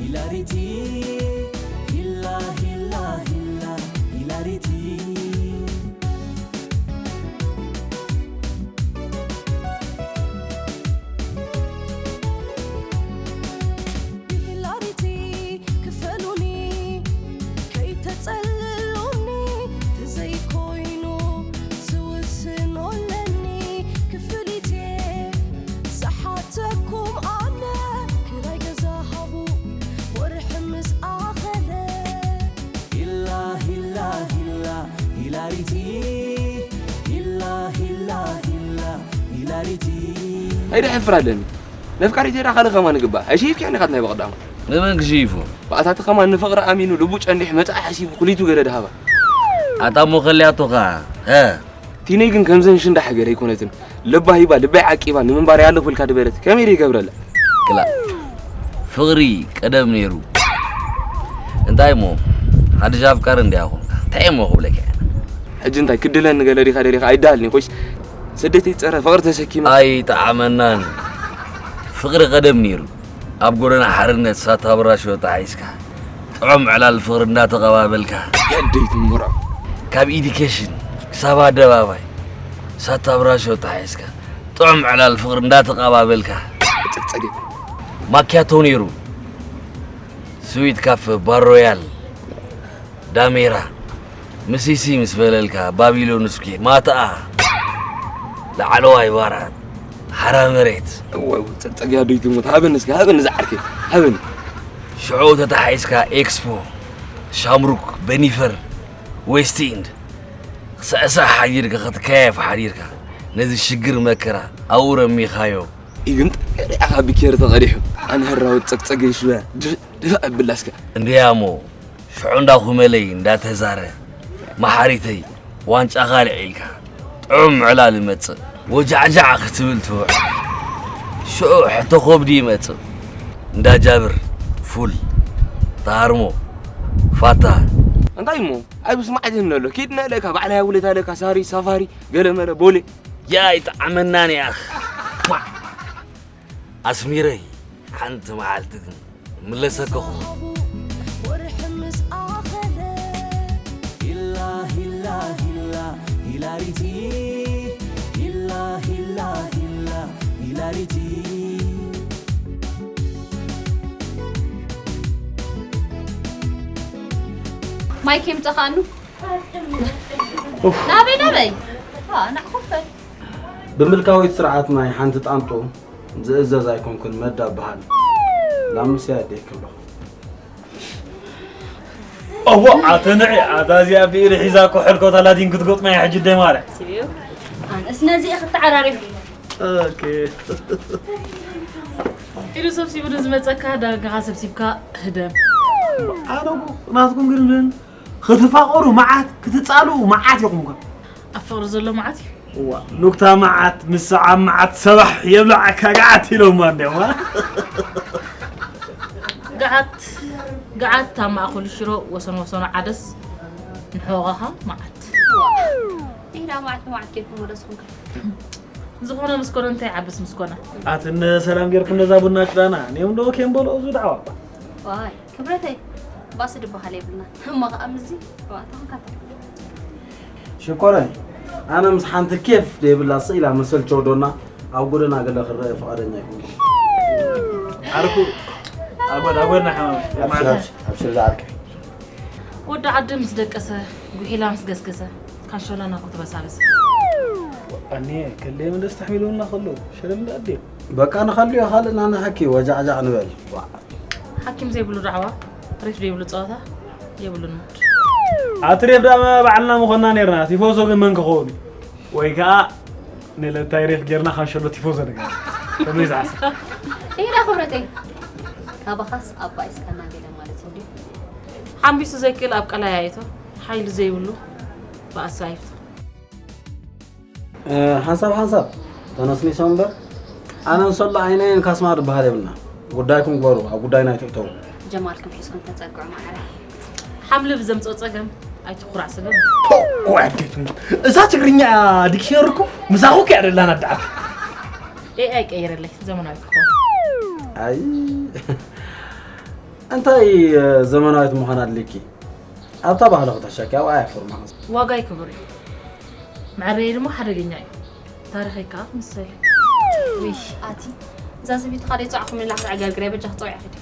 ሂላሪቲ ሂላ ሂላ ሂላ ሂላሪቲ ብሂላሪቲ ክፈሉኒ ከይተጸልሉኒ ተዘይኮይኑ ዝውስኖ ኣለኒ ክፍሊቴ ዝሓተኩም ኣነ ክራይ ገዛ ሃቡ ወርሒ ምስ ኣኸለ ሂላ ሂላ ሂላ ሂላሪቲ ሂላ ሂላ ሂላ ሂላሪቲ ኣይደ ሕፍር ኣለኒ ነፍቃሪት ዳ ካልእ ከማን ግባ ኣይሽይፍኪ ሕኒኻት ናይ በቐዳማ ንመን ክሽይፎ ብኣታቲ ከማን ንፍቕሪ ኣሚኑ ልቡ ጨኒሕ መጻኢ ሓሲቡ ኩሊቱ ገለ ድሃባ ኣጣሞ ከልያቶኻ እ ቲነይ ግን ከምዘን ሽንዳ ሓገር ኣይኮነትን ለባ ሂባ ልበይ ዓቂባ ንምንባር ያለፉልካ ድበለት ከመይ ደ ይገብረላ ክላ ፍቕሪ ቀደም ነይሩ እንታይ እሞ ሓድሽ ኣፍቃሪ እንዲያ ኹንካ እንታይ እሞ ክብለካ እየ ሕጂ እንታይ ክድለኒ ገለ ዲኻ ደሊኻ ኣይዳልኒ ኮይስ ስደተይ ጸረ ፍቕሪ ተሰኪመ ኣይጠዓመናን ፍቕሪ ቀደም ነይሩ ኣብ ጎደና ሓርነት ሳታ ብራሾ ተሓይዝካ ጥዑም ዕላል ፍቕሪ እንዳተቐባበልካ የደይት ምራ ካብ ኢዲኬሽን ክሳብ ኣደባባይ ሳታ ብራሾ ተሓይዝካ ጥዑም ዕላል ፍቕሪ እንዳተቐባበልካ ጸገም ማኪያቶ ነይሩ ስዊት ካፈ ባሮያል ዳሜራ ምስይሲ ምስ በለልካ ባቢሎን ስኩዌር ማትኣ ላዕለዋይ ባራት ሓራ መሬት ጸጸግያ ዶ ይትሙት ሃበኒ እስኪ ሃበኒ ዝዓርከይ ሃበኒ ሽዑ ተታሓሒዝካ ኤክስፖ ሻምሩክ በኒፈር ዌስት ኢንድ ክስዕስዕ ሓዲርካ ክትከያየፍ ሓዲርካ ነዚ ሽግር መከራ ኣብኡ ረሚኻዮ ይግምጥ ሪኣኻ ብኬር ተቐዲሑ ኣነ ህራወት ጸቅጸገ ይሽበ ድፋዕ ኣብላስካ እንድያሞ ሽዑ እንዳኹመለይ እንዳተዛረ መሓሪተይ ዋንጫኻ ልዒልካ ጥዑም ዕላል ይመጽእ ወጃዕጃዕ ክትብል ትውዕል ሽዑ ሕቶ ኮብዲ ይመጽእ እንዳጃብር ፉል ተሃርሞ ፋታ እንታይ እሞ ኣብ ስማዕት ንለሎ ኪድ ንእለካ ባዕላይ ውለታ ኣለካ ሳሪ ሳፋሪ ገለመለ ቦሌ ያይ ጠዓመናን ያኽ ኣስሚረይ ሓንቲ መዓልቲ ግን ምለሰከኹ ወርሒ ምስ ኣኸለ ሂላ ሂላ ሂላ ሂላሪቲ ሂላ ሂላ ሂላ ሂላሪቲ ማይክ የምፀኻኑ ናበይ ናበይ ናዕኮፈል ብምልካዊት ስርዓት ናይ ሓንቲ ጣንጡ ዝእዘዝ ኣይኮንኩን መዳ በሃል ላምስያ ኣዴክም ኣለኹ እዋ ኣተ ንዒ ኣታ እዚኣ ብኢድ ሒዛ እኮ ሕድኮታ ላቲን ክትገጥማ እያ ሕጂ ደይ ማርያ ኣነስ ነዚኣ ክትዓራሪፍ ኢሉ ሰብሲቡ ንዝመፀካ ዳርጋኻ ሰብሲብካ ህደም ኣነ እኮ ናትኩም ግን ምን ክትፋቐሩ መዓት ክትፃልኡ መዓት ኢኹም እኳ ኣብ ፍቕሪ ዘሎ መዓት እዩ እዋ ኑክታ መዓት ምስ ሰዓብ መዓት ሰባሕ የብልዓካ ገዓት ኢሎማ እንዲያማ ገዓት ገዓት ኣብ ማእኸሉ ሽሮ ወሰን ወሰኑ ዓደስ ንሕቖኻ መዓት ኢዳ መዓት መዓት ጌርኩም ወደስኹም ዝኾነ ምስ ኮነ እንታይ ዓብስ ምስ ኮነ ኣትነ ሰላም ጌርኩም ነዛ ቡና ጭዳና እኔም ዶ ኬምበሎ እዙ ዳዕዋ ዋይ ክብረተይ ባስ ድበሃል የብልና እሞ ከዓ ምዚ ተዋእተኽካተ ሽኮረይ ኣነ ምስ ሓንቲ ኬፍ ዘይብላ ስኢላ መሰል ቸውዶና ኣብ ጎደና ገለ ክረአ ፍቓደኛ ይኹን ዓርኩ ኣጎድ ኣጎድና ሓማም ኣብሽር ዝዓርከይ ወዲ ዓዲ ምስ ደቀሰ ጉሒላ ምስ ገስገሰ ካሾላ ናኩ ትበሳብስ ኣኔ ከለየ መደስ ተሕሚሉና ከሎ ሸለል ኣዴ በቃ ንኸልዮ ካልእ ናና ሓኪ ወጃዕጃዕ ንበል ሓኪም ዘይብሉ ዳዕዋ ሬፍ ዘይብሉ ፀወታ የብሉን ሙድ ኣቲ ሬፍ ዳኣ ባዕልና ምኾንና ነርና ቲፎዞ ግን መን ክኸውን እዩ ወይ ከዓ ንለታይ ሬፍ ጌርና ካንሸሎ ቲፎዞ ንገር ከመይ ዝሓስብ ኢላ ክብረተይ ካባኻስ ኣባይ እስካና ገለ ማለት እንዲ ሓንቢሱ ዘይክእል ኣብ ቀላይ ኣየቶ ሓይሊ ዘይብሉ ብኣሳ ይፍቶ ሓንሳብ ሓንሳብ ተነስኒሶም እምበር ኣነ እንሰሎ ዓይነይን ካስማ ዝበሃል የብልና ጉዳይኩም ግበሩ ኣብ ጉዳይና ኣይትእተዉ ጀማልኩም ሒዝኩም ተፀግዑ ማዕረ ሓምሊ ብዘምፅኦ ፀገም ኣይትኩራዕ ስገም ወይ ኣዴቱ እዛ ትግርኛ ዲክሽነሪ እኮ ምሳኹ እኮ እያ ደላና ኣዳዓት ኤኣይ ቀይረለይ ዘመናዊ ክኾን ኣይ እንታይ ዘመናዊት ምዃን ኣድልኪ ኣብታ ባህሊ ክተሸኪ ኣብኣ እያ ፎርማ። ዋጋይ ክቡር እዩ፣ መዕረይ ድማ ሓደገኛ እዩ። ታሪኸይ ከዓ ክምሰል። ውይ ኣቲ እዛ ሰበይቲ ካደ ይፅዋዕኩም ኢላ ክትዕገርግር እያ። በጃ ክፀውዕ ኪዲ።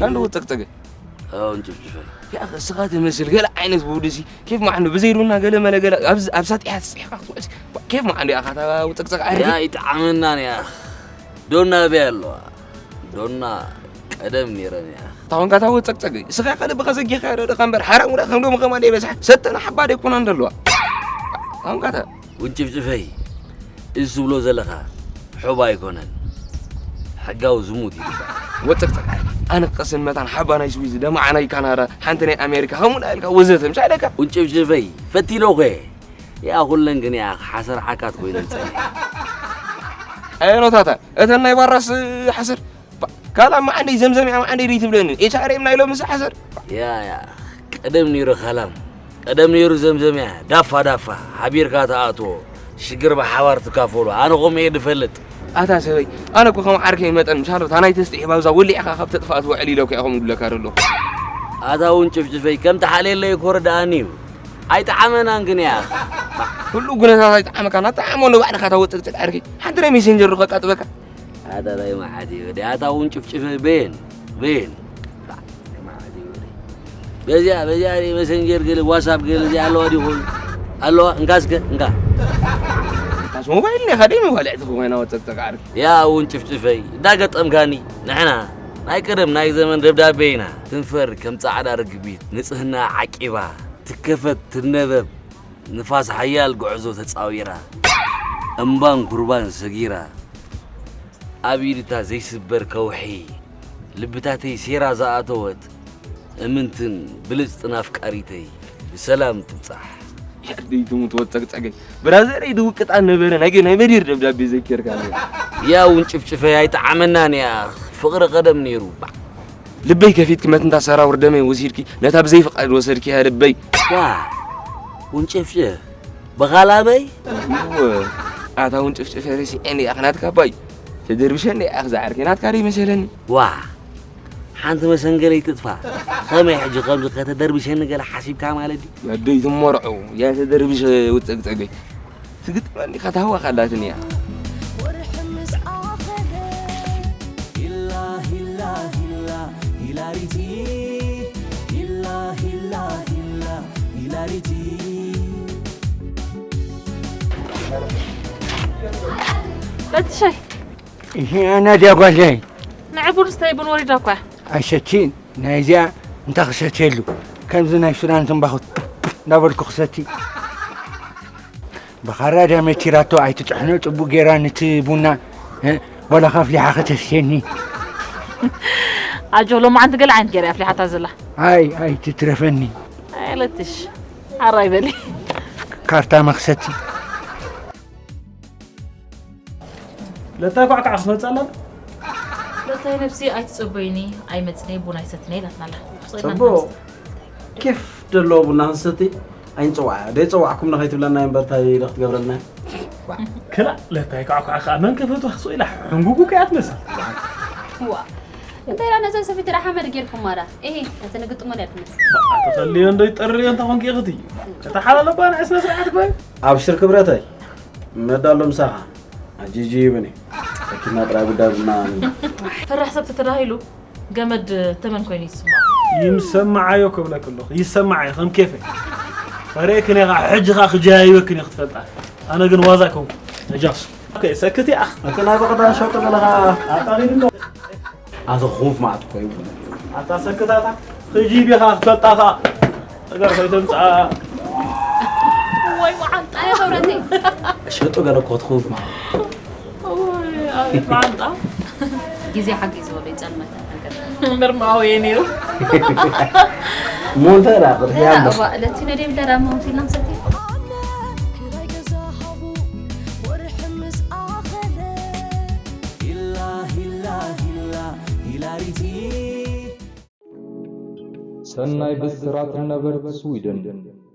ካንዶ ውጥቅጥቅ። ኣዎ እንጭፍጭፈ። ያ እስኻ ትመስል ገለ ዓይነት ውዲ ሲ ኬፍ ማዕኑ ብዘይ ዱና ገለ መለ ገለ ኣብ ኣብ ሳጢሓ ትጽሕኻ ክትውዕል ሲ ኬፍ ማዕኑ ያኻ ታው ጥቅጥቅ ኣይ ያ ይጥዓመና ያ ዶና በይ ኣለዋ ዶና ቀደም ነይረን ያ ታውን ጋታ ውጥቅጥቅ እስኻ ከለ ብኸ ዘጊኻ ዶ ደኻ እምበር ሓራም ወላ ከም ዶም ከማ ደይ በዝሓ ሰተና ሓባ ደይ ኮና እንደልዋ ታውን ጋታ ውንጭፍጭፈይ እዚ ትብሎ ዘለኻ ሑብ ኣይኮነን ሕጋዊ ዝሙት እዩ ዝበሃል። ወጥርጥር ኣነ ቀስን መታን ሓባ ናይ ስዊዝ ደማዓ ናይ ካናዳ ሓንቲ ናይ ኣሜሪካ ከምኡ ዳ ኢልካ ወዘተ ምሽ ኣለካ ውንጭፍጭፈይ ፈቲለኹ እየ ያ ኩለን ግን ያ ሓሰር ዓካት ኮይነን ጸኒሐ ኣየኖታታ እተን ናይ ባራስ ሓሰር ካልኣ መዓንደይ ዘምዘም እያ መዓንደይ ደይ ትብለኒ ኤች ኣር ኤም ናይ ሎምስ ሓሰር ያ ያ ቀደም ነይሩ ካላም ቀደም ነይሩ ዘምዘም እያ ዳፋ ዳፋ ሓቢርካ ትኣትዎ ሽግር ብሓባር ትካፈሉ ኣነ ከምኡ እየ ዝፈልጥ ኣታ ሰበይ ኣነ እኮ ከም ዓርከይ መጠን ምሻሎ እታ ናይ ተስጢሕ ባብዛ ወሊዕኻ ካብ ተጥፋእ ትውዕል ኢለ እኮ እየ ከምኡ ዝብለካ ዘሎ ኣታ እውን ጭፍጭፈይ ከም ተሓልየለይ እኮ ርድኣኒ እዩ ኣይጠዓመናን ግን እያ ኩሉ ኩነታት ኣይጠዓመካን ኣጠዓሞ ንባዕልኻ ታወጥቅጥቅ ዓርከይ ሓንቲ ናይ ሜሴንጀር ዶ ከቃጥበካ ኣታ ናይ መዓት እዩ ወዲ ኣታ እውን ጭፍጭፈ በየን በየን በዚኣ በዚኣ ሪ መሰንጀር ገለ ዋትሳፕ ገለ እዚኣ ኣለዋ ዲኹ ኣለዋ እንካ እስከ እንካ ታስ ሞባይል ኔኻ ደይ መባልዕቲ ኮይና ወፀቅፀቅ ዓርኪ ያ እውን ጭፍጭፈይ እንዳገጠምካኒ ንሕና ናይ ቀደም ናይ ዘመን ደብዳቤ ኢና ትንፈር ከም ፃዕዳ ርግቢት ንፅህና ዓቂባ ትከፈት ትነበብ ንፋስ ሓያል ጉዕዞ ተፃዊራ እምባን ኩርባን ሰጊራ ኣብ ኢድታ ዘይስበር ከውሒ ልብታተይ ሴራ ዝኣተወት እምንትን ብልፅትን ኣፍቃሪተይ ብሰላም ትብፃሕ። ያደይ ትሙት ወፀቅፀገይ ብራዘረይ ድውቅጣ ነበረ ናይ ናይ መዲር ደብዳቤ ዘኪርካ ያው እንጭፍጭፈይ ኣይጠዓመናን እያ ፍቅሪ ቀደም ነይሩ ልበይ ከፊትኪ መትንታ ሰራውር ደመይ ወሲድኪ ነታ ብዘይ ፍቃድ ወሰድኪያ ልበይ ዋ ውንጭፍጭፍ ብኻላበይ ኣታ ውንጭፍጭፍ ርሲዐኒ እያ ናትካ ባይ ተደርብሸኒ እያ ክዝዓርከ ናትካ ደይ መሰለኒ ዋ ሓንቲ መሰንገለይ ትጥፋ ከመይ ሕጂ ከምዚ ከተደርብሸኒ ገለ ሓሲብካ ማለት ድዩ ኣደይ ትመርዑ ያ ተደርብሸ ውፀግፀገይ ትግጥመኒ ከተህዋ ካላትን እያ ለትሸይ ናድያ ጓለይ ንዕቡር ስተይ ቡን ወሪዳ እኳ ኣይሰቲ ናይዚኣ እንታይ ክሰትየሉ ከምዚ ናይ ሱዳን ትንባኹ እንዳበልኩ ክሰቲ ብኻራ ድያ መቲራቶ ኣይትጥሕኖ ጽቡቅ ጌራ ንቲ ቡና ወላ ካፍሊሓ ከተስየኒ ኣጆ ሎማዓንቲ ገለ ዓይነት ገይራ ኣፍሊሓታ ዘላ ኣይ ኣይ ትትረፈኒ ኣለትሽ ኣራይ በሊ ካርታ መኽሰቲ ለታይ ኳዕኳዕ ክትመፅእ ኣለና። ለታይ ነብሲ ኣይትፀበይኒ ኣይመፅነይ ቡን ኣይሰትነ ኢላትና ኣላ። ፅቡቕ ኬፍ ዘለዎ ቡና ክንሰቲ ኣይንፅዋዓ ደይ ፀዋዕኩም ንኸይትብለና እምበር እንታይ ዶ ክትገብረልና ክላእ ለታይ ኳዕኳዕ ከዓ መን ከፈትዋ ክስኡ ኢላ ሕንጉጉ ከያ ትመስል ዋ እንታይ ኢላ ነዘን ሰፊት ዳ ሓመድ ጌርኩማ ዳ እሄ ነተን ግጥሞ ዳ ትመስል ኣተኸልዮ እንዶ ይጠርዮ እንተ ኾንኪ ኢኽቲ ከተሓላለባ ንዒ ስነ ስርዓት ግበሪ ኣብሽር ክብረተይ መዳሎ ምሳኻ ኣጂጂ ይብኒ ኣኪና ጥራይ ጉዳይ ቡና ፈራሕ ሰብ ተተዳሂሉ ገመድ ተመን ኮይኑ ይስማ ይምሰማዓዮ ክብለክ ኣለኹ ይሰማዓዮ ከም ኬፈ ፈሬክን ኢኻ ሕጂ ኻ ክጀያይበክን እዩ ክትፈልጣ ኣነ ግን ዋዛ ከው ነጃስ ሰክት ይኣኽ እቲ ናይ በቕዳ ሸጡ ገለኻ ኣጣቒድሎ ኣተ ኹፍ ማዕት ኮይኑ ኣታ ሰክታታ ህጂ ቢኻ ክትፈልጣ ኸዓ ነገር ከይተምፅኣ ወይ መዓንጣ እያ ኸብረተይ ሸጡ ገለ እኮ ትኹፍ ማዕት መዓንጣ ግዜ ሓጊዝዎ ዶ ይፀልመታ ነገር እምበር ማወየ ነይሩ ሞንተ ዳ ቅድሚያ እምበር ለቲ ነደይ ብለዳ መሆን ፊልም ሰቲ ሰናይ ብስራት ነበርት ስዊድን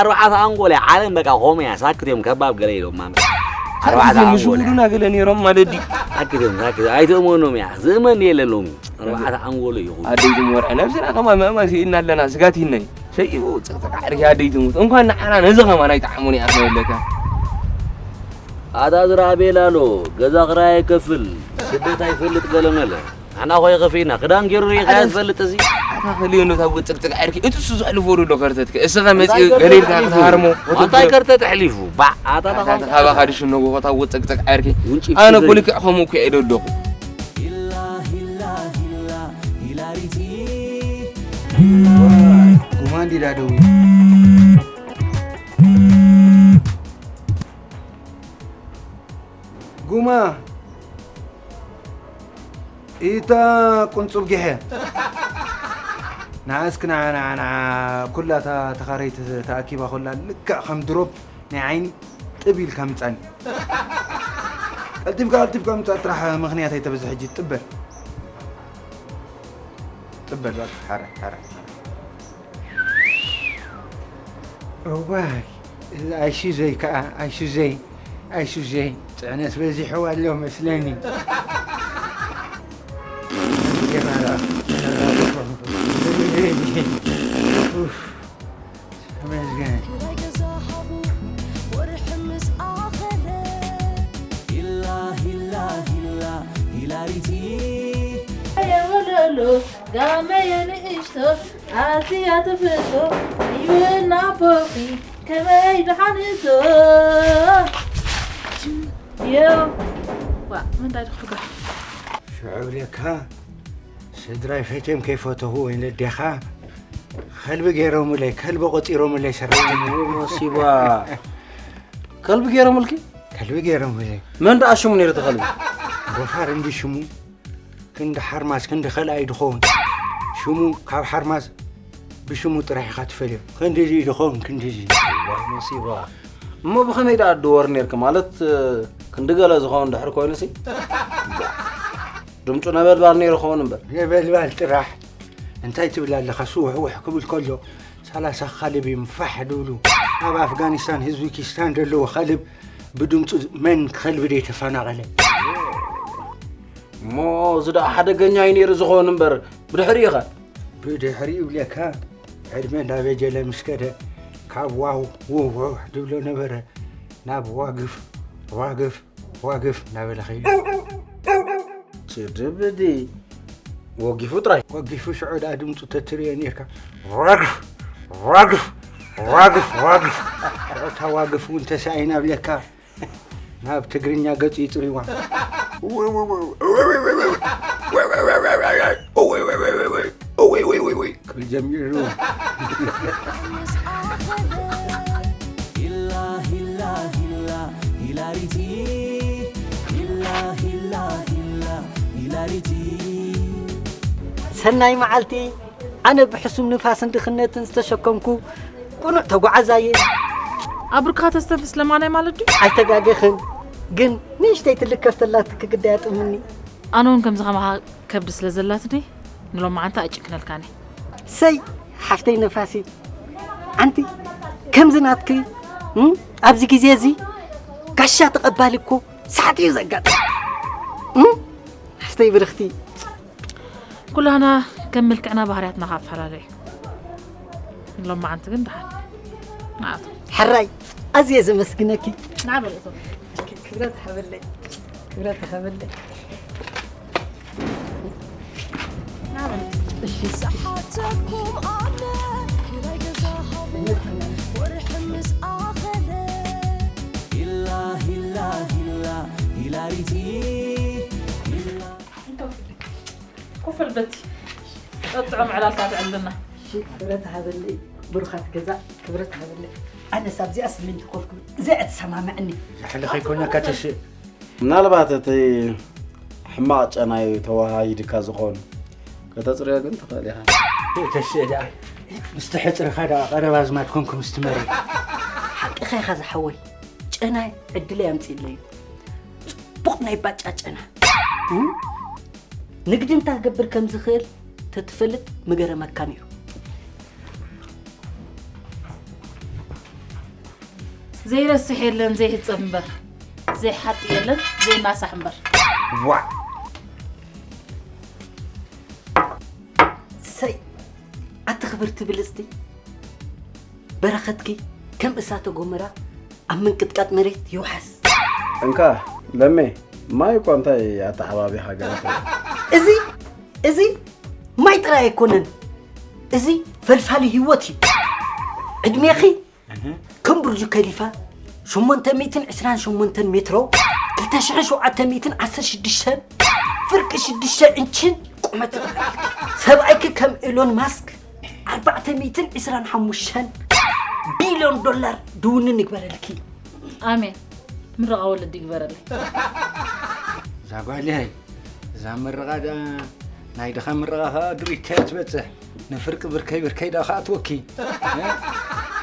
ኣርባዕተ ኣንጎል እያ ዓለም በቃ ኮም እያ ሳክት እዮም ከባብ ገለ ኢሎም ማም ኣርባዕተ ኣንጎል እያ ምሽጉዱና ገለ ነይሮም ማለት ድዩ ሳክት እዮም ሳክት ኣይትእመኖም እያ ዝእመን የለ ሎሚ ኣርባዕተ ኣንጎል እዩ ኣደይ ዝምወርዐ ነብስና ከማ መእመን ስኢልና ኣለና ስጋት ይነይ ሰይኡ ፅቅፅቅ ዓርኪ ኣደይ ትሙት እንኳን ንዓና ነዚ ከማን ኣይጠዓሙን እያ ትበለካ ኣታ ዝራ ቤላሎ ገዛ ክራይ ኣይከፍል ስደት ኣይፈልጥ ገለመለ ኣና ኾይ ኸፊና ክዳን ገይሩ ሪኢኻ ዝፈልጥ እዚ ኣታ ኸልዮ እንዶ ታቦት ፅቅፅቅ ዓርኪ እቲ እሱ ዘሕልፎ ዶ ከርተትከ እስኻ መፅኡ ገሌልካ ክትሃርሞ እንታይ ከርተት ኣሕሊፉ ባዕ ኣታ ተኻባኻ ድሽ ነጎ ታቦት ፅቅፅቅ ዓርኪ ኣነ ኮልክዕ ኸምኡ ኩ እየ ደለኹ ጉማ እንዲዳ ደው ጉማ ኢታ ቁንጹብ ጊሐ ንዓስክ ንዓ ንዓ ንዓ ኩላ እታ ተኻረይቲ ተኣኪባ ኮላ ልክዕ ከም ድሮፕ ናይ ዓይኒ ጥብ ኢልካ ምጻኒ ቀልጢፍካ ቀልጢፍካ ምጻእ ጥራሕ ምኽንያት ኣይተብዝሕ ሕጂ ጥበል ጥበል በቃ ሓረ ሓረ እዋይ ኣይሱዘይ ከዓ ኣይሱዘይ ኣይሱዘይ ፅዕነት በዚሕዋ ኣሎ መስለኒ ተመስገን ክራይ ገዛ ሃቡ ወርሒ ምስ ኣኸለ ሂላ ሂላ ሂላ ሂላሪቲ የወለሎ ጋመየ ንእሽቶ ኣዝያ ትፍቶ ይብልና ቦኺ ከመይ ደሓንቶ ዮ ዋ ምንታይ ድኽርጋ ሽዑ ብለካ ስድራይ ፈትዮም ከይፈተኹ ወይ ነዴኻ ከልቢ ገይሮምለይ ከልቢ ቆፂሮምለይ ሰራዊት መሲባ ከልቢ ገይሮምልኪ ከልቢ ገይሮምለይ መን ደኣ ሽሙ ነይሩ እቲ ከልቢ ጎፋር እንዲ ሽሙ ክንዲ ሓርማዝ ክንዲ ከልኣይ ድኸውን ሽሙ ካብ ሓርማዝ ብሽሙ ጥራሕ ኢኻ ትፈልዮ ክንድዚ ድኸውን ክንድዚ ዋይ መሲባ እሞ ብኸመይ ደኣ ድወር ነርኪ ማለት ክንዲ ገለ ዝኸውን ድሕር ኮይኑሲ ድምፁ ነበልባል ነይሩ ኸውን እምበር ነበልባል ጥራሕ እንታይ ትብል ኣለኻ ስውሕውሕ ክብል ከሎ ሰላሳ ኻልብ እዮም ፋሕ ድብሉ ኣብ ኣፍጋኒስታን ህዝቢኪስታን ዘለዎ ኻልብ ብድምፁ መን ከልቢ ደይ ተፈናቐለ እሞ እዚ ደኣ ሓደገኛ እዩ ነይሩ ዝኸውን እምበር ብድሕሪኡ ኸ ብድሕሪኡ ብለካ ዕድመ እንዳበጀለ ምስ ከደ ካብ ዋው ውውሕ ድብሎ ነበረ ናብ ዋግፍ ዋግፍ ዋግፍ እናበለ ኸይዱ። ትድብዲ ወጊፉ ጥራይ። ወጊፉ ሽዑ ደኣ ድምፁ ተትርእዮ ነይርካ ዋግፍ ዋግፍ ዋግፍ ዋግፍ እታ ዋግፍ እውን ተሳኢና ብለካ ናብ ትግርኛ ገጹ ይጽርዋ። ክብል ጀሚሩ። ሂላ ሂላ ሂላ ሂላሪቲ ሂላ ሂላ ሂላሪቲ ሰናይ መዓልቲ። ኣነ ብሕሱም ንፋስን ድኽነትን ዝተሸከምኩ ቁኑዕ ተጓዓዛየ። ኣብርካ ተስተንፍስ ለማናይ ማለት ድዩ? ኣይተጋገኽን፣ ግን ንእሽተይ ትልከፍ ተላትክ ግዳይ ኣጥምኒ። ኣነ እውን ከምዚ ከማኻ ከብዲ ስለ ዘላትኒ ንሎማዓንቲ ኣይጭክነልካኒ። ሰይ ሓፍተይ ነፋሲ፣ ኣንቲ ከምዚ ናትኪ እም፣ ኣብዚ ግዜ እዚ ጋሻ ተቐባሊ እኮ ሳዕቲ እዩ ዘጋጥም። እም፣ ሓፍተይ ብርኽቲ። ኩላና ከም መልክዕና ባህርያትና ካብ ፈላለዩ። ሎማዓንቲ ግን ደሓን ንኣቶ ሕራይ ኣዝየ ዘመስግነኪ። ንዓበለቶ ክብረት ሃበለይ፣ ክብረት ሃበለይ። ንዓበለቶ ዝሓተኩም ኣነ ክራይ ገዛ ሃቡ ወርሒ ምስ ኣኸለ ሂላ ሂላ ሂላ ሂላሪቲ ሂላ ኮፈል በቲ ጠጥዖም ዕላልካ ትዕልና እሺ፣ ክብረት ሃበለይ ብሩኻት ገዛ፣ ክብረት ሃበለይ። ኣነስ ኣብዚኣ ስሚንቲ ኮፍ ክብል እዚኣ እትሰማምዕኒ። ዝሕሊ ከይኮነካ ተስእ ምናልባት እቲ ሕማቕ ጨናዩ ተወሃሂድካ ዝኾን ከተፅርዮ ግን ትኽእል ኢኻ። ተስእ ደኣ ምስቲ ሕፅርኻ ደኣ ቀረባ ኣዝማድ ኮንኩም ምስትመሪ ሓቅኻ ኢኻ ዝሓወይ፣ ጨናይ ዕድለይ ኣምፅእለይ እዩ። ፅቡቕ ናይ ባጫ ጨና። እም? ንግዲ እንታይ ክገብር ከም ዝኽእል ተትፈልጥ ምገረመካ ነይሩ። ዘይረስሕ የለን ዘይህፀብ እምበር ዘይሓጢ የለን ዘይናሳሕ እምበር ዋዕ ሰይ ኣቲ ክብርቲ ብልፅቲ በረኸትኪ ከም እሳተ ጎመራ ኣብ ምንቅጥቃጥ መሬት ይውሓስ። እንካ ለሜ ማይ እኳ እንታይ ኣተሓባቢኻ ገለ ትብል? እዚ እዚ ማይ ጥራይ ኣይኮነን፣ እዚ ፈልፋሊ ህይወት እዩ። ዕድሜኺ ከም ቡርጅ ከሊፋ ሸሞንተ ሚእትን ዕስራን ሸሞንተን ሜትሮ ክልተ ሽሕን ሸውዓተ ሚእትን ዓሰርተ ሽዱሽተን ፍርቂ ሽዱሽተ እንችን ቁመት፣ ሰብኣይኪ ከም ኤሎን ማስክ ኣርባዕተ ሚእትን ዕስራን ሓሙሽተን ቢልዮን ዶላር ድውንን ይግበረልኪ። ኣሜን። ምረቓ ወለዲ ይግበረለይ። እዛ ጓለይ እዛ ምርቓ ደኣ ናይ ድኻ ምርቓ ኸዓ ድሪት እያ ትበፅሕ። ንፍርቂ ብርከይ ብርከይ ደኣ ከኣትወኪ።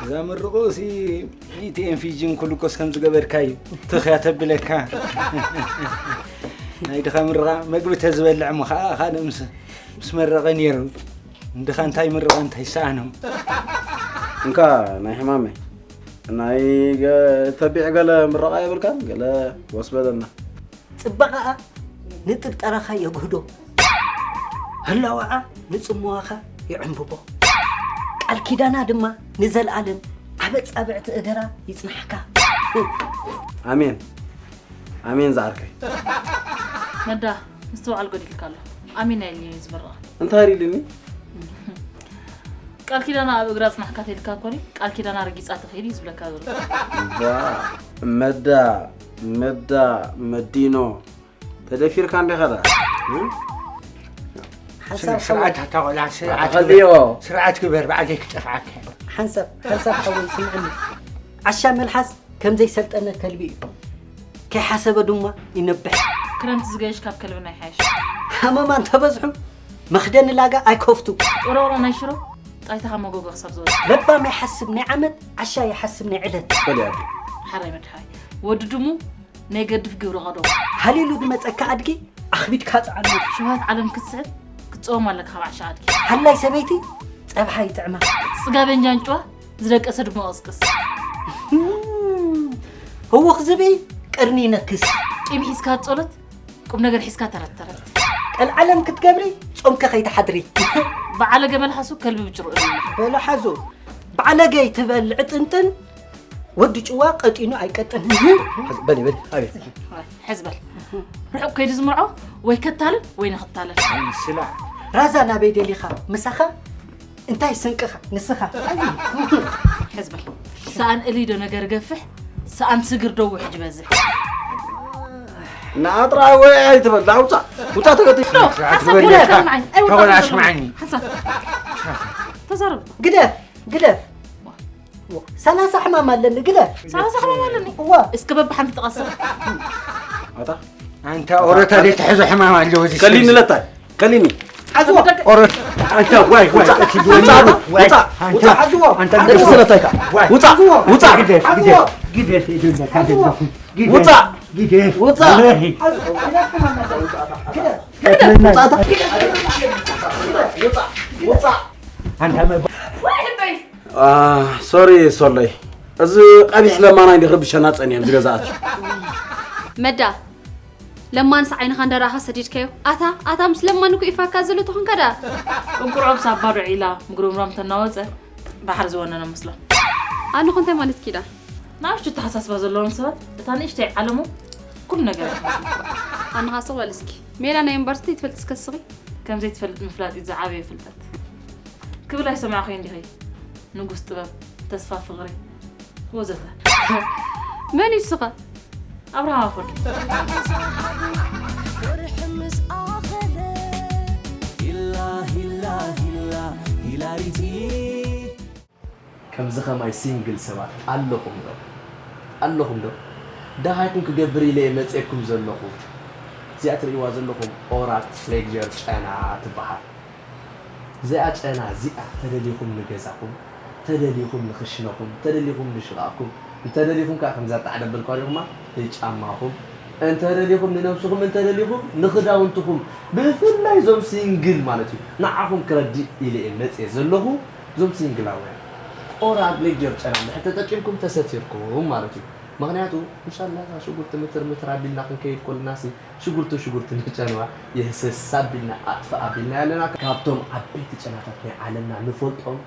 እዛ ምርቑ ሲ ኢቲኤም ፊጂን ኩሉ ኮስ ከም ዝገበርካ እዩ ትኽያ ተብለካ። ናይ ድኻ ምርቓ መግቢ ተዝበልዕ እሞ ኸዓ ካልእ ምስ ምስ መረቐ ነይሩ። እንድኻ እንታይ ምርቓ እንታይ ሰኣኖም። እንካ ናይ ሕማመይ ናይ ገ- ተቢዕ ገለ ምረቓ የብልካን? ገለ ወስ በለና። ጽባቐኣ ንጥርጠራኻ የግህዶ፣ ህላወኣ ንጽምዋኻ ይዕንብቦ፣ ቃል ኪዳና ድማ ንዘልኣለም ኣብ ኣጻብዕቲ እገራ ይጽናሕካ። ኣሜን ኣሜን ዝዓርከይ። መዳ ምስትውዓል ጎዲልካ ኣሎ። ኣሜን ኣይልኒ ዝምረቓ እንታይ ኢልኒ? ቃል ኪዳና ኣብ እግራ ጽናሕካ ተልካ ኮኒ ቃል ኪዳና ረጊጻ ተኸይድ እዩ ዝብለካ ዘሎ። ባ መዳ መዳ መዲኖ ተደፊርካ እንዲኻ ዳ ሓንሳብ ስርዓት ኣታ ቆልዓ ስርዓት ተኸልዮ ስርዓት ግበር ብዓደይ ክጠፍዓካ። ሓንሳብ ሓንሳብ ሓወይ ስምዕኒ፣ ዓሻ መልሓስ ከም ዘይሰልጠነ ከልቢ እዩ፣ ከይሓሰበ ድማ ይነብሕ። ክረምቲ ዝገይሽ ካብ ከልቢ ናይ ሓይሽ። ሃመማ እንተበዝሑ መኽደኒ ላጋ ኣይከፍቱ። ወረወሮ ናይ ሽሮ ጣይታኻ መጎጎ ክሳብ ዝወጽእ። ለባም ይሓስብ ናይ ዓመት፣ ዓሻ ይሓስብ ናይ ዕለት። በል ኣደ ሓራይ መድሓይ ወዲ ድሙ ናይ ገድፍ ግብሪ ቀዶ። ሃሊሉ ዝመጸካ ኣድጊ ኣኽቢድካ ጽዓኖ። ሽውሃት ዓለም ክትስዕብ ክትጸወም ኣለካ ካብ ዓሻ ኣድጊ። ሃላይ ሰበይቲ ጸብሓ ይጥዕማ። ጽጋብ እንጃንጭዋ ዝደቀሰ ድሞ ቀስቅስ። ህውኽ ዝብኢ ቀርኒ ይነክስ። ቂም ሒዝካ ጸሎት ቁም ነገር ሒዝካ ተረት ተረት። ቀልዓለም ክትገብሪ ጾምከ ከይትሓድሪ። በዓለገ መልሓሱ ከልቢ ብጭሩ እልልኻ። በሎ ሓዞ ባዕለገይ ትበልዕ ጥንጥን ወዲ ጭዋ ቀጢኑ ኣይቀጥን። በሊ በሊ ኣቤት ሕዝ በል። ርሑቕ ከይዱ ዝምርዖ ወይ ከታልል ወይ ንኽታለል። ስላ ራዛ ናበይ ደሊኻ ምሳኻ እንታይ ስንቅኻ ንስኻ። ሕዝበል። ሰኣን እሊ ዶ ነገር ገፍሕ፣ ሰኣን ስግር ዶ ውሕጅ በዝሕ። ንኣጥራ ወይ ኣይትበል፣ ዳ ውፃ፣ ውፃ ተገዲ። ዶ፣ ሓሳብ ግደፍ፣ ስምዓኒ፣ ኣይወጣ ተበላ፣ ስምዓኒ። ሓሳብ። ተዛረብ። ግደፍ፣ ግደፍ። ሰላሳ ሕማም ኣለኒ፣ ግደፍ። ሰላሳ ሕማም ኣለኒ? እዋ። እስከ በብሓንቲ ጥቀሰ። ኣታ፣ ኣንታ ኦረታ ዘይትሕዞ ሕማም ኣለዎ እዚ ከሊኒ ሰብ። ለታይ፣ ከሊኒ። ሓዝዎ። ኦረ-፣ ኣንታ ዋይ፣ ዋይ፣ ውፃ፣ እቲ ውፃ፣ ውፃ፣ ውፃ። ሓዝዎ። ኣንታ ደስ ስለታይካ። ዋይ። ውፃ፣ ውፃ። ግደፍ፣ ሓዝዎ። ግደፍ፣ ግደፍ፣ ግደፍ፣ ግደፍ። ውፃ። ግደፍ። ውፃ። ወላሂ። ሓዝዎ። ግደፍ። ውፃ። ውፃ። ውፃ። ኣንታ መ- ሶሪ ሶለይ፣ እዚ ቀቢሕ ለማናይ እንዲ ክርብሸና ጸኒሑ ኣብዚ ገዛ ኣትዩ። መዳ፣ ለማንስ ዓይንኻ እንዳረኣኻ ሰዲድካዮ? ኣታ፣ ኣታ ምስ ለማን እኮ ይፋካ ዘሎ ተኾንካ ደኣ። እንቁርዖ ክሳብ ባዶ ዒላ ምግሮምራም ተናወጸ ባሕሪ ዝወነነ መስሎ። ኣነ ኮ እንታይ ማለትኪ ደኣ? ንኣሽቱ ኣተሓሳስባ ዘለዎም ሰባት እታ ንእሽተይ ዓለሞም ኩሉ ነገር እያ ትመስል። ኣንኻ ስቕ በል እስኪ። ሜላ ናይ ዩኒቨርሲቲ ትፈልጥ እስከ ስኺ? ከም ዘይትፈልጥ ምፍላጥ እዩ ዝዓበየ ፍልጠት። ክብል ኣይሰማዕኹይ እንዲኺ? ንጉስ ጥበብ፣ ተስፋ ፍቕሪ፣ ወዘተ። መን እዩ ንስኻ? ኣብርሃም ኣፈወርቂ። ወርሒ ምስ ኣኸለ። ሂላ፣ ሂላ፣ ሂላ፣ ሂላሪቲ። ከምዚ ኸማይ ሲንግል ሰባት ኣለኹም ዶ? ኣለኹም ዶ? ደሃይኩም ክገብር ኢለ እየ መጼኩም ዘለኹ። እዚኣ ትርእይዋ ዘለኹም ኦራል ሌክጀር ጨና ትበሃል። እዚኣ ጨና እዚኣ ተደሊኹም ንገዛኹም፣ ተደሊኹም ንኽሽነኹም፣ ተደሊኹም ንሽቓቕኩም፣ እንተደሊኹም ከኣ ከምዛ ጣዕደ በልኳ ዲኹማ ንጫማኹም፣ እንተደሊኹም ንነብስኹም፣ እንተደሊኹም ንኽዳውንትኹም፣ ብፍላይ እዞም ሲንግል ማለት እዩ። ንዓኹም ክረድእ ኢለ እየ መጽየ ዘለኹ። እዞም ሲንግላውያን ኦራል ሌክጀር ጨና እንድሕር ተጠቂምኩም ተሰቲርኩም ማለት እዩ። ምኽንያቱ እንሻላ እዛ ሽጉርቲ ምትር ምትር ኣቢልና ክንከይድ ከለና ሲ ሽጉርቲ ሽጉርቲ ንጨንዋ የህሰስ ኣቢልና ኣጥፍእ ኣቢልና ኣለና። ካብቶም ዓበይቲ ጨናታት ናይ ዓለምና ንፈልጦም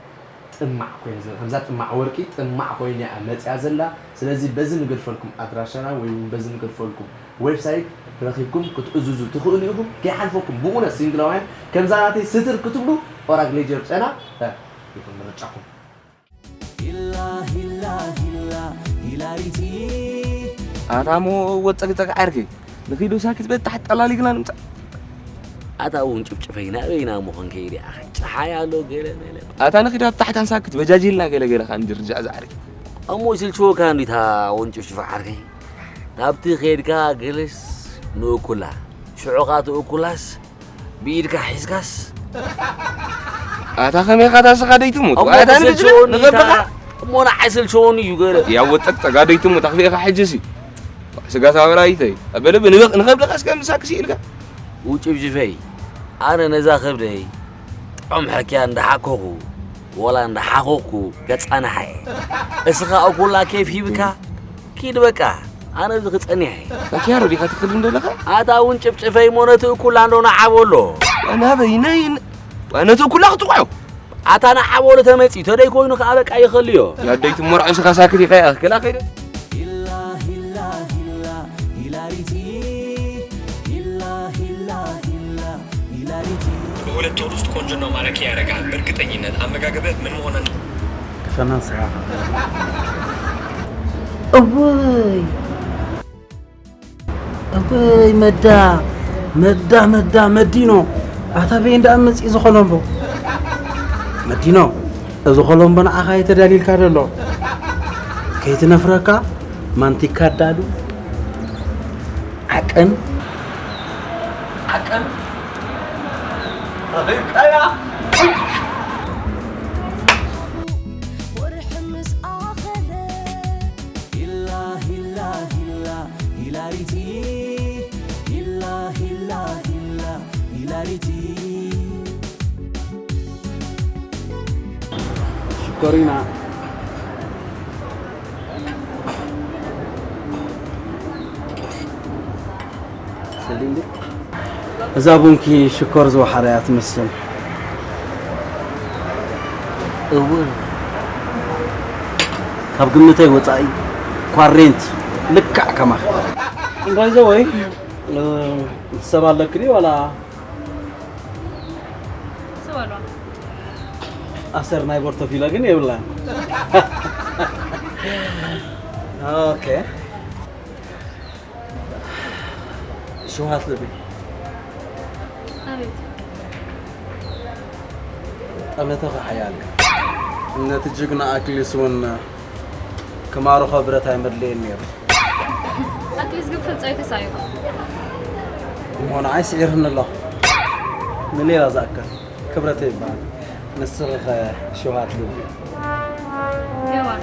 ጥማዕ ኮይኑ ዘ-፣ ከምዛ ጥማዕ ወርቂ ጥማዕ ኮይኑ እያ መፅያ ዘላ። ስለዚ በዚ ንገድፈልኩም ኣድራሻና ወይ እውን በዚ ንገድፈልኩም ዌብሳይት ረኺብኩም ክትእዝዙ ትኽእሉ ኢኹም። ከይሓልፈኩም ብእውነት ሲንግላውያን ከምዛ ናተይ ስትር ክትብሉ ኦራል ሌክጀር ጨና፣ እ፣ ይኹን ምርጫኹም። ሂላ፣ ሂላ፣ ሂላ፣ ሂላሪቲ። ኣታ እሞ ወጸግጸግ ዓርኪ፣ ንኺዱ ሳክት በታሕ ጠላሊግና ንምጻእ። ኣታ እውን ጭፍጭፈይ ናበይና ምኾን ከይዲ ኣኸ ጨሓይ ኣሎ ገለ መለ። ኣታ ንኺዱ ኣብ ታሕታን ሳክት በጃጅልና ገለ ገለ ኻን ድርጃ ዝዓርኪ። እሞ ይስልችወካ እንዲታ እውን ጭፍጭፈ ዓርከይ። ናብቲ ኸድካ ገለስ ንእኩላ፣ ሽዑኻ ትእኩላስ ብኢድካ ሒዝካስ ኣታ ኸመይ ኻታ ስኻ ደይትሙት? እሞ ኣታ ንድጅለ ክስልችወኒ ንኸብድኻ? ኢኻ፣ እሞ ንዓይ ስልችወኒ እዩ ገለ። ያው ወጠቅጠጋ ደይትሙት ኣኽሊእኻ ሕጅሲ። ስጋ ሳበራይተይ። ኣበለ ብንበቕ ንኸብድኻ እስከ ምሳክ ስኢልካ። ውጭፍጭፈይ፣ ኣነ ነዛ ኸብደይ ጥዑም ሕክያ እንዳሓከኹ፣ ወላ እንዳሓኸኹ ከጻንሓ እየ። እስኻ እኩላ ኬፍ ሂብካ ኪድ በቃ፣ ኣነ ኣብዚ ክጸኒሕ እየ። ኣኪያሮ ዲኻ ትኽድም ዘለኻ? ኣታ እውን ጭፍጭፈይ እሞ ነቲ እኩላ እንዶ ንዓበሎ። ናበይ ነይ ን-፣ ነቲ እኩላ ክትቑዖ? ኣታ ንዓበሎ ተመጺኡ፣ ተደይ ኮይኑ ከኣ በቃ ይኸልዮ። ያደይ ትመርዖ ስኻ ሳክት ኢኻ፣ ክላ ከይደ። ሂላ፣ ሂላ፣ ሂላ፣ ሂላሪቲ። ሂላ፣ ሂላ፣ ሂላ፣ ሂላሪቲ። በሁለት ወር ውስጥ ቆንጆና ማራኪ ያረጋል። በእርግጠኝነት አመጋገብህ ምን መሆን አለ? ፈናን ስራኻ። እውይ! እውይ መዳ፣ መዳ፣ መዳ፣ መዲኖ። ኣታ በይ እንዳ መጺ እዚ ኮሎምቦ። መዲኖ፣ እዚ ኮሎምቦ ንዓኻ እዩ ተዳልዩልካ ዘሎ። ከይትነፍረካ፣ ማንቲካ ኣዳሉ። ዓቀን። ዓቀን። ረኺብካያ። ወርሒ ምስ ኣኸለ። ሂላ፣ ሂላ፣ ሂላ፣ ሂላሪቲ። ሂላ፣ ሂላ፣ ሂላ፣ ሂላሪቲ። ሽኮሪና። ሰሊም ድዩ? እዛ ቡንኪ ሽኮር ዝወሓዳ እያ ትመስል። እወ፣ ካብ ግምተይ ወጻኢ ኳሬንቲ ልክዕ ከማኺ። እምባይ ዘወይ፣ እ፣ ሰብ ኣለክኒ ዋላ? ሰብ ኣሎ። ኣሰር ናይ ቦርቶፊለ ግን የብላን። ኦኬ። ሽውሃት ልቢ። ኣቤት። ጠመተኸ ሓያል እዩ። ነቲ ጅግና ኣክሊስ እውን ክማርኾ ብረት ኣይመድለየን ነይሩ። ኣክሊስ ግን ፍልጻይ ተሳኢኑ። እሞ ንዓይ ስዒርኒ ኣሎ። ንሌላ ዝኣክል ክብረተይ ይበሃል። ንስኺ ኸ ሽውሃት ልቢ? ሄዋን።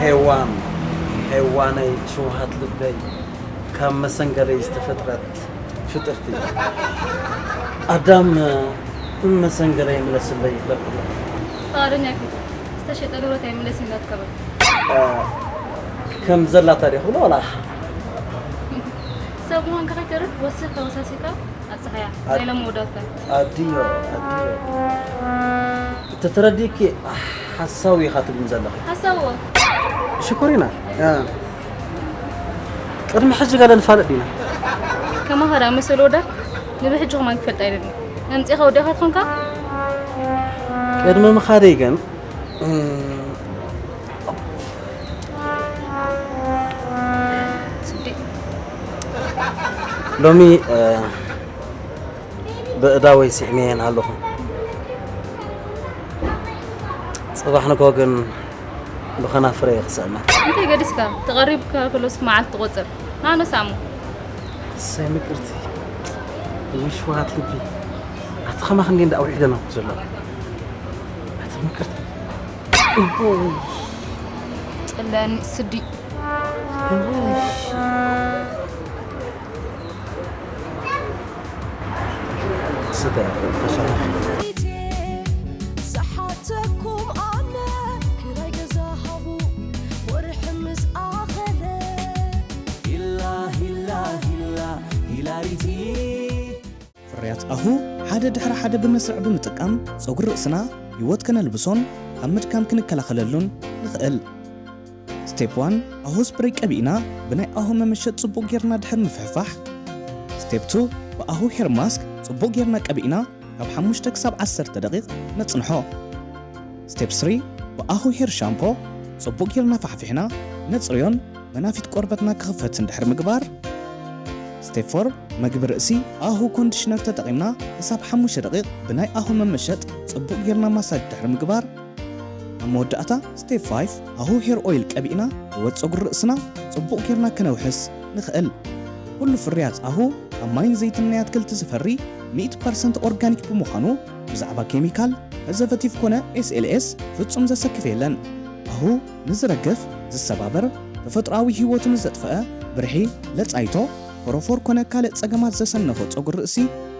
ሄዋን፣ ሄዋነይ ሽውሃት ልበይ፣ ካብ መሰንገለይ ዝተፈጥረት ፍጥርቲ። ኣዳም መሰንገለይ ምለስለይ ይብለኩም። ፍቓደኛ ኣይኮንኩን። ዝተሸጠ ንብረት ኣይምለስን እንዳትከበል። ከም ዘላታ ዲኹ ብሎ ዋላ? ሰብ ምዃንካ ከይተርፍ ወሲኽካ ወሳሲካ ኣብጽሓያ። ናይ ሎም መወዳእታ። ኣድዮ፣ ኣድዮ። እንተተረዲእኪ ሓሳዊ ኢኻ ትብልኒ ዘለኺ። ሓሳዎ። ሽኮሪና። እ። ቅድሚ ሕጂ ገለ ንፋለጥ ዲና? ከማኻ ደኣ መሰል ወዳ ንብሕጂ ከማን ክፈልጥ ኣይደልን። ኣምጺኻ ወዲኻ ትኾንካ? ቅድሚ ምኻደይ ግን፣ እም፣ ስዲ። ሎሚ፣ እ፣ ብእዳወይ ስዒመየን ኣለኹ። ጽባሕ ንግሆ ግን ብኸናፍረይ እየ ክስዕማ። እንታይ ገዲስካ? ተቐሪብካ ከሎስ መዓልቲ ትቖጽር። ናኖ ሳሙ። እሰይ ምቅርቲ። ውይ ሽውሃት ልቢ። ኣቲ ከማኺ እንዴ እንዳ ኣውዒለ ነው ዘሎ። ኣቲ ምቅርቲ። ጽለኒ ስዲ። ስተ ተሸነፍ። ዝሓተኩም ኣነ ክራይ ገዛ ሃቡ ወርሒ ምስ ኣኸለ። ሂላ ሂላ ሂላ ሂላሪቲ። ፍርያት ኣሁ ሓደ ድሕሪ ሓደ ብመስርዕ ብምጥቃም ጸጉሪ ርእስና ህይወት ከነልብሶን ካብ ምድካም ክንከላኸለሉን ንኽእል። ስቴፕ ዋን ኣሁ ስፕሬይ ቀቢእና ብናይ ኣሁ መመሸጥ ጽቡቕ ጌርና ድሕር ምፍሕፋሕ። ስቴፕ ቱ ብኣሁ ሄር ማስክ ጽቡቕ ጌርና ቀቢእና ካብ ሓሙሽተ ክሳብ ዓሰርተ ደቂቕ ነጽንሖ። ስቴፕ ስሪ ብኣሁ ሄር ሻምፖ ጽቡቕ ጌርና ፋሕፊሕና ነጽርዮን መናፊት ቆርበትና ክኽፈትን ድሕሪ ምግባር። ስቴፕ ፎር መግቢ ርእሲ ኣሁ ኮንዲሽነር ተጠቒምና ክሳብ ሓሙሽተ ደቂቕ ብናይ ኣሁ መመሸጥ ጽቡቕ ጌርና ማሳጅ ድሕሪ ምግባር። ኣብ መወዳእታ ስቴፕ ፋይቭ ኣሁ ሄር ኦይል ቀቢእና ህይወት ጸጉሪ ርእስና ጽቡቕ ጌርና ከነውሕስ ንኽእል። ኩሉ ፍርያት ኣሁ ካብ ማይን ዘይትን ናይ ኣትክልቲ ዝፈሪ ሚእቲ ፐርሰንት ኦርጋኒክ ብምዃኑ ብዛዕባ ኬሚካል፣ ፕሪዘርቨቲቭ ኮነ ኤስኤልኤስ ፍጹም ዘሰክፍ የለን። ኣሁ ንዝረግፍ፣ ዝሰባበር፣ ተፈጥሮኣዊ ህይወቱ ንዘጥፍአ፣ ብርሒ፣ ለጻይቶ፣ ፎሮፎር ኮነ ካልእ ጸገማት ዘሰነፎ ጸጉሪ ርእሲ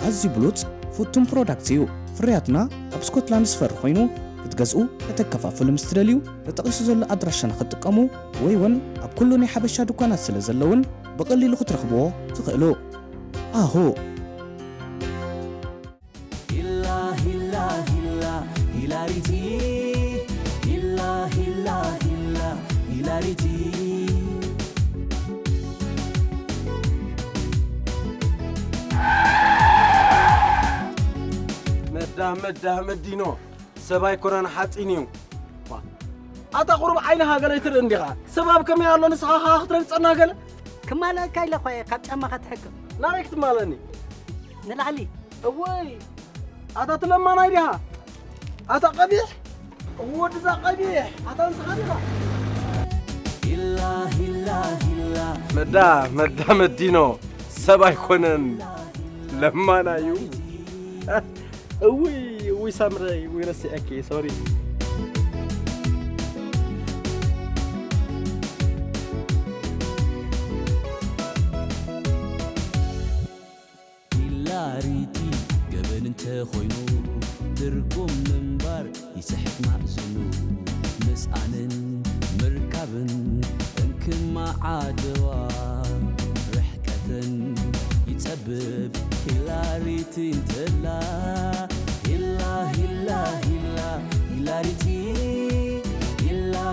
ኣዝዩ ብሉጽ ፍቱን ፕሮዳክት እዩ። ፍርያትና ኣብ ስኮትላንድ ዝፈሪ ኮይኑ ክትገዝኡ ከተከፋፍሉ ምስ ትደልዩ ተጠቒሱ ዘሎ ኣድራሻና ክትጥቀሙ ወይ እውን ኣብ ኩሉ ናይ ሓበሻ ድኳናት ስለ ዘለውን ብቐሊሉ ክትረኽብዎ ትኽእሉ። ኣሁ። ሂላ ሂላ ሂላ ሂላሪቲ። ሂላ ሂላ ሂላ ሂላሪቲ። መዳ መዳ መዲኖ ሰብ ኣይኮነን ሓፂን እዩ። ዋ፣ ኣታ ቁሩብ ዓይንኻ ገለ ኣይትርኢ እንዲኻ? ሰብ ኣብ ከመይ ኣሎ ንስኻ ኸዓ ክትረግፀና ገለ? ክማልኣካ ኢለ እኳ እየ ካብ ጫማኻ ትሕክም። ናበይ ክትማልኣኒ? ንላዕሊ። እወይ፣ ኣታ ትለማናይ ዲኻ? ኣታ ቀቢሕ፣ ወድዛ ቀቢሕ፣ ኣታ ንስኻ ዲኻ? ሂላ ሂላ ሂላ። መዳ መዳ መዲኖ ሰብ ኣይኮነን ለማና እዩ። እውይ እውይ ሳምረይ እውይ ረሲዐኪ ሶሪ። ሂላሪቲ ገበን እንተኾይኑ ትርጉም ምንባር ይስሕት ማእዝኑ። ምስኣንን ምርካብን እንክማ ዓድዋ ርሕቀትን ይጸብብ ሂላሪቲ እንተላ።